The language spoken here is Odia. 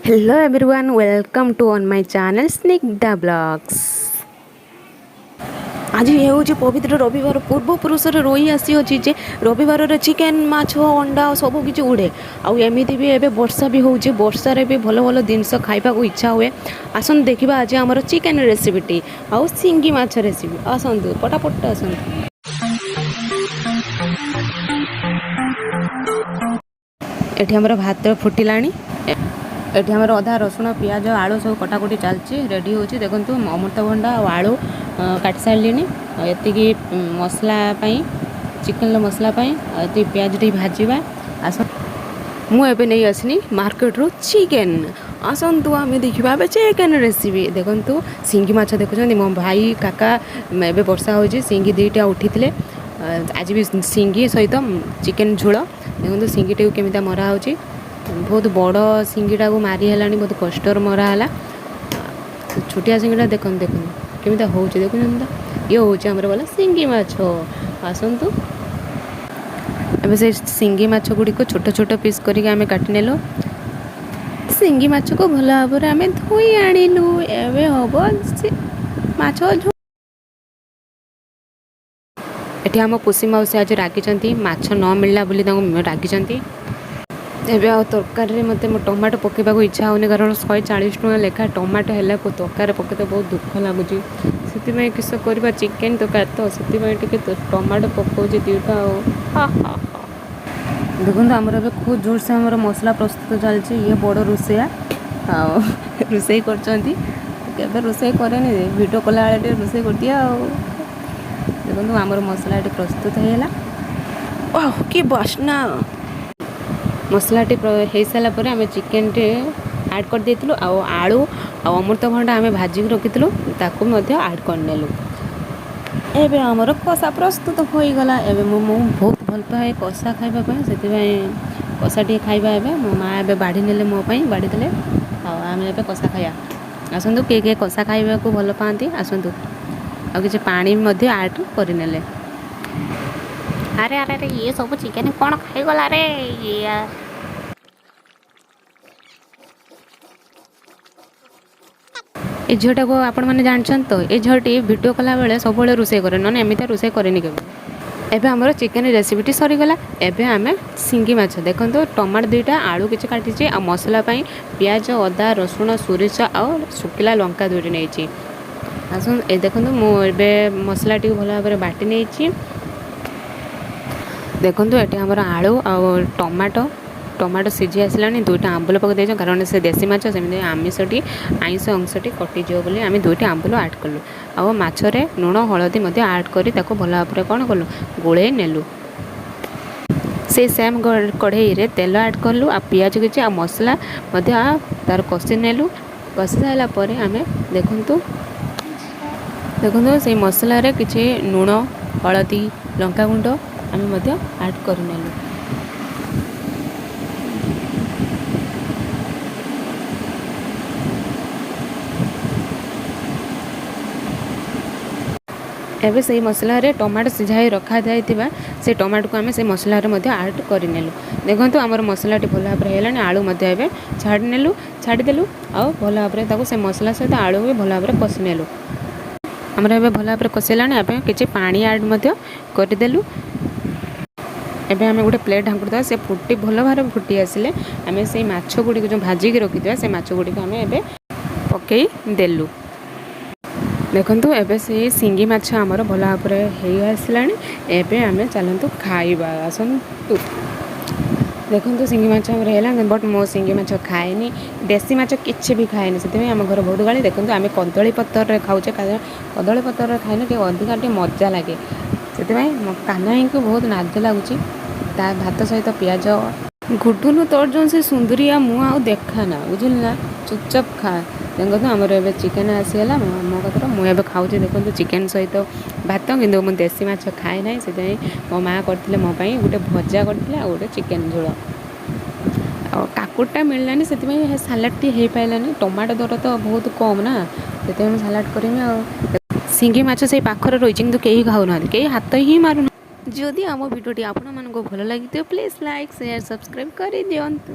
Hello everyone, welcome to on my channel Snigdha Blogs. ଆଜି ହେଉଛି ପବିତ୍ର ରବିବାର। ପୂର୍ବପୁରୁଷରେ ରହି ଆସିଅଛି ଯେ ରବିବାରରେ ଚିକେନ୍, ମାଛ, ଅଣ୍ଡା ସବୁ କିଛି ଉଡ଼େ। ଆଉ ଏମିତି ବି ଏବେ ବର୍ଷା ବି ହେଉଛି, ବର୍ଷାରେ ବି ଭଲ ଭଲ ଜିନିଷ ଖାଇବାକୁ ଇଚ୍ଛା ହୁଏ। ଆସନ୍ତୁ ଦେଖିବା ଆଜି ଆମର ଚିକେନ୍ ରେସିପିଟି ଆଉ ସିଙ୍ଗି ମାଛ ରେସିପି। ଆସନ୍ତୁ, ପଟାପଟ ଆସନ୍ତୁ। ଏଠି ଆମର ଭାତ ଫୁଟିଲାଣି। ଏଠି ଆମର ଅଦା, ରସୁଣ, ପିଆଜ, ଆଳୁ ସବୁ କଟାକଟି ଚାଲିଛି, ରେଡ଼ି ହେଉଛି। ଦେଖନ୍ତୁ, ଅମୃତଭଣ୍ଡା ଆଉ ଆଳୁ କାଟି ସାରିଲିଣି। ଆଉ ଏତିକି ମସଲା ପାଇଁ, ଚିକେନର ମସଲା ପାଇଁ, ଆଉ ଏତିକି ପିଆଜ ଟିକେ ଭାଜିବା। ଆସ, ମୁଁ ଏବେ ନେଇ ଆସିନି ମାର୍କେଟରୁ ଚିକେନ୍। ଆସନ୍ତୁ, ଆମେ ଦେଖିବା ଏବେ ଚିକେନ୍ ରେସିପି। ଦେଖନ୍ତୁ, ସିଙ୍ଗି ମାଛ ଦେଖୁଛନ୍ତି। ମୋ ଭାଇ, କାକା, ଏବେ ବର୍ଷା ହେଉଛି, ସିଙ୍ଗି ଦୁଇଟା ଉଠିଥିଲେ। ଆଜି ବି ସିଙ୍ଗି ସହିତ ଚିକେନ୍ ଝୋଳ। ଦେଖନ୍ତୁ, ସିଙ୍ଗିଟିକୁ କେମିତି ମରା ହେଉଛି। ବହୁତ ବଡ଼ ସିଙ୍ଗିଟାକୁ ମାରି ହେଲାଣି, ବହୁତ କଷ୍ଟରେ ମରା ହେଲା। ଛୋଟିଆ ସିଙ୍ଗିଟା ଦେଖନ୍ତୁ, ଦେଖନ୍ତୁ କେମିତି ହେଉଛି, ଦେଖୁଛନ୍ତି ତ? ଇଏ ହେଉଛି ଆମର ଗଲା ସିଙ୍ଗି ମାଛ। ଆସନ୍ତୁ, ଏବେ ସେ ସିଙ୍ଗି ମାଛ ଗୁଡ଼ିକୁ ଛୋଟ ଛୋଟ ପିସ୍ କରିକି ଆମେ କାଟିନେଲୁ। ସିଙ୍ଗି ମାଛକୁ ଭଲ ଭାବରେ ଆମେ ଧୋଇ ଆଣିଲୁ। ଏବେ ହେବ ସେ ମାଛ ଝୋଳ। ଏଠି ଆମ ପୁଷି ମାଉସୀ ଆଜି ରାଗିଛନ୍ତି, ମାଛ ନ ମିଳିଲା ବୋଲି ତାଙ୍କୁ ରାଗିଛନ୍ତି। ଏବେ ଆଉ ତରକାରୀରେ ମୋତେ ମୋ ଟମାଟୋ ପକାଇବାକୁ ଇଚ୍ଛା ହେଉନି, କାରଣ 140 ଟଙ୍କା ଲେଖା ଟମାଟୋ ହେଲାକୁ ତରକାରୀରେ ପକାଇତେ ବହୁତ ଦୁଃଖ ଲାଗୁଛି। ସେଥିପାଇଁ କିସ କରିବା, ଚିକେନ୍ ତରକାରୀ ତ, ସେଥିପାଇଁ ଟିକେ ଟମାଟୋ ପକାଉଛି ଦୁଇଟା। ଆଉ ହା ହା ହା। ଦେଖନ୍ତୁ, ଆମର ଏବେ ଖୁବ୍ ଜୋରସେ ଆମର ମସଲା ପ୍ରସ୍ତୁତ ଚାଲିଛି। ଇଏ ବଡ଼ ରୋଷେଇଆ ଆଉ ରୋଷେଇ କରୁଛନ୍ତି। କେବେ ରୋଷେଇ କରେନି, ଭିଡ଼ିଓ କଲାବେଳେ ଟିକେ ରୋଷେଇ କରିଦିଏ। ଆଉ ଦେଖନ୍ତୁ, ଆମର ମସଲା ଏଠି ପ୍ରସ୍ତୁତ ହେଇଗଲା। ଓହ, କି ବାସ୍ନା! ମସଲାଟି ହେଇସାରିଲା ପରେ ଆମେ ଚିକେନଟି ଆଡ଼୍ କରିଦେଇଥିଲୁ। ଆଉ ଆଳୁ ଆଉ ଅମୃତଭଣ୍ଡା ଆମେ ଭାଜିକି ରଖିଥିଲୁ, ତାକୁ ମଧ୍ୟ ଆଡ଼୍ କରିନେଲୁ। ଏବେ ଆମର କଷା ପ୍ରସ୍ତୁତ ହୋଇଗଲା। ଏବେ ମୁଁ ବହୁତ ଭଲ ପାଏ କଷା ଖାଇବା ପାଇଁ, ସେଥିପାଇଁ କଷା ଟିକେ ଖାଇବା ଏବେ। ମୋ ମା ଏବେ ବାଢ଼ି ନେଲେ, ମୋ ପାଇଁ ବାଢ଼ିଦେଲେ, ଆଉ ଆମେ ଏବେ କଷା ଖାଇବା। ଆସନ୍ତୁ, କିଏ କିଏ କଷା ଖାଇବାକୁ ଭଲ ପାଆନ୍ତି ଆସନ୍ତୁ। ଆଉ କିଛି ପାଣି ମଧ୍ୟ ଆଡ଼୍ କରିନେଲେ। ଆରେ ଆରେ ଆରେ, ଇଏ ସବୁ ଚିକେନ କ'ଣ ଖାଇଗଲା ରେ ଇଏ? ଏ ଝିଅଟାକୁ ଆପଣମାନେ ଜାଣିଛନ୍ତି ତ? ଏ ଝିଅଟି ଭିଡ଼ିଓ କଲାବେଳେ ସବୁବେଳେ ରୋଷେଇ କରେ, ନହେଲେ ଏମିତି ରୋଷେଇ କରେନି କେବେ। ଏବେ ଆମର ଚିକେନ୍ ରେସିପିଟି ସରିଗଲା। ଏବେ ଆମେ ସିଙ୍ଗି ମାଛ। ଦେଖନ୍ତୁ, ଟମାଟୋ ଦୁଇଟା, ଆଳୁ କିଛି କାଟିଛି, ଆଉ ମସଲା ପାଇଁ ପିଆଜ, ଅଦା, ରସୁଣ, ସୋରିଷ ଆଉ ଶୁଖିଲା ଲଙ୍କା ଦୁଇଟି ନେଇଛି। ଆସନ୍ତୁ, ଏ ଦେଖନ୍ତୁ, ମୁଁ ଏବେ ମସଲାଟିକୁ ଭଲ ଭାବରେ ବାଟି ନେଇଛି। ଦେଖନ୍ତୁ, ଏଠି ଆମର ଆଳୁ ଆଉ ଟମାଟୋ ଟମାଟୋ ସିଝି ଆସିଲାଣି। ଦୁଇଟା ଆମ୍ବୁଲ ପକାଇ ଦେଇଛୁ, କାରଣ ସେ ଦେଶୀ ମାଛ, ସେମିତି ଆମିଷଟି ଆଇଁଷ ଅଂଶଟି କଟିଯିବ ବୋଲି ଆମେ ଦୁଇଟି ଆମ୍ବୁଲ ଆଡ଼୍ କଲୁ। ଆଉ ମାଛରେ ଲୁଣ, ହଳଦୀ ମଧ୍ୟ ଆଡ଼୍ କରି ତାକୁ ଭଲ ଭାବରେ କ'ଣ କଲୁ? ଗୋଳେଇ ନେଲୁ। ସେଇ ସେମ୍ କଢ଼େଇରେ ତେଲ ଆଡ଼୍ କଲୁ, ଆଉ ପିଆଜ କିଛି ଆଉ ମସଲା ମଧ୍ୟ ତାର କଷି ନେଲୁ। କଷି ସାରିଲା ପରେ ଆମେ ଦେଖନ୍ତୁ, ଦେଖନ୍ତୁ, ସେଇ ମସଲାରେ କିଛି ଲୁଣ, ହଳଦୀ, ଲଙ୍କାଗୁଣ୍ଡ ଆମେ ମଧ୍ୟ ଆଡ଼୍ କରିନେଲୁ। ଏବେ ସେଇ ମସଲାରେ ଟମାଟୋ ସିଝା ହେଇ ରଖାଯାଇଥିବା ସେ ଟମାଟୋକୁ ଆମେ ସେ ମସଲାରେ ମଧ୍ୟ ଆଡ଼୍ କରିନେଲୁ। ଦେଖନ୍ତୁ, ଆମର ମସଲାଟି ଭଲ ଭାବରେ ହେଇଗଲାଣି। ଆଳୁ ମଧ୍ୟ ଏବେ ଛାଡ଼ି ନେଲୁ, ଛାଡ଼ିଦେଲୁ, ଆଉ ଭଲ ଭାବରେ ତାକୁ ସେ ମସଲା ସହିତ ଆଳୁ ବି ଭଲ ଭାବରେ କଷି ନେଲୁ। ଆମର ଏବେ ଭଲ ଭାବରେ କଷିଲାଣି। ଏବେ କିଛି ପାଣି ଆଡ଼୍ ମଧ୍ୟ କରିଦେଲୁ। ଏବେ ଆମେ ଗୋଟେ ପ୍ଲେଟ୍ ଢାଙ୍କୁଡ଼ି ଦେବା। ସେ ଫୁଟି ଭଲ ଭାବରେ ଫୁଟି ଆସିଲେ ଆମେ ସେଇ ମାଛ ଗୁଡ଼ିକୁ ଯେଉଁ ଭାଜିକି ରଖିଥିବା, ସେ ମାଛ ଗୁଡ଼ିକୁ ଆମେ ଏବେ ପକାଇ ଦେଲୁ। ଦେଖନ୍ତୁ, ଏବେ ସେଇ ସିଙ୍ଗି ମାଛ ଆମର ଭଲ ଭାବରେ ହେଇ ଆସିଲାଣି। ଏବେ ଆମେ ଚାଲନ୍ତୁ ଖାଇବା, ଆସନ୍ତୁ। ଦେଖନ୍ତୁ, ସିଙ୍ଗି ମାଛ ଆମର ହେଲାଣି, ବଟ୍ ମୁଁ ସିଙ୍ଗି ମାଛ ଖାଏନି, ଦେଶୀ ମାଛ କିଛି ବି ଖାଏନି, ସେଥିପାଇଁ ଆମ ଘରେ ବହୁତ ଗାଳି। ଦେଖନ୍ତୁ, ଆମେ କଦଳୀ ପତ୍ରରେ ଖାଉଛେ, କାରଣ କଦଳୀ ପତ୍ରରେ ଖାଇଲେ ଟିକେ ଅଧିକା ଟିକେ ମଜା ଲାଗେ। ସେଥିପାଇଁ ମୋ କାହ୍ନାଇଙ୍କୁ ବହୁତ ନାଜ ଲାଗୁଛି। ତା ଭାତ ସହିତ ପିଆଜ। ଗୁଡୁନୁ, ତୋର ଯେଉଁ ସେ ସୁନ୍ଦରିଆ ମୁଁ ଆଉ ଦେଖା ନା, ବୁଝିଲୁ ନା? ଚୁପଚାପ ଖା। ଦେଖନ୍ତୁ, ଆମର ଏବେ ଚିକେନ୍ ଆସିଗଲା ମୋ କତିରେ। ମୁଁ ଏବେ ଖାଉଛି, ଦେଖନ୍ତୁ, ଚିକେନ୍ ସହିତ ଭାତ। କିନ୍ତୁ ମୁଁ ଦେଶୀ ମାଛ ଖାଏ ନାହିଁ, ସେଥିପାଇଁ ମୋ ମାଆ କରିଥିଲେ ମୋ ପାଇଁ ଗୋଟେ ଭଜା କରିଥିଲେ ଆଉ ଗୋଟେ ଚିକେନ୍ ଝୋଳ। ଆଉ କାକୁଡ଼ିଟା ମିଳିଲାନି, ସେଥିପାଇଁ ସାଲାଡ଼ଟି ହେଇପାରିଲାନି। ଟମାଟୋ ଦର ତ ବହୁତ କମ୍ ନା, ସେଥିପାଇଁ ମୁଁ ସାଲାଡ଼ କରିମି। ଆଉ ସିଙ୍ଗି ମାଛ ସେଇ ପାଖରେ ରହିଛି, କିନ୍ତୁ କେହି ଖାଉନାହାନ୍ତି, କେହି ହାତ ହିଁ ମାରୁନାହାନ୍ତି। ଯଦି ଆମ ଭିଡ଼ିଓଟି ଆପଣମାନଙ୍କୁ ଭଲ ଲାଗିଥିବ, ପ୍ଲିଜ୍ ଲାଇକ୍, ସେୟାର, ସବସ୍କ୍ରାଇବ୍ କରିଦିଅନ୍ତୁ।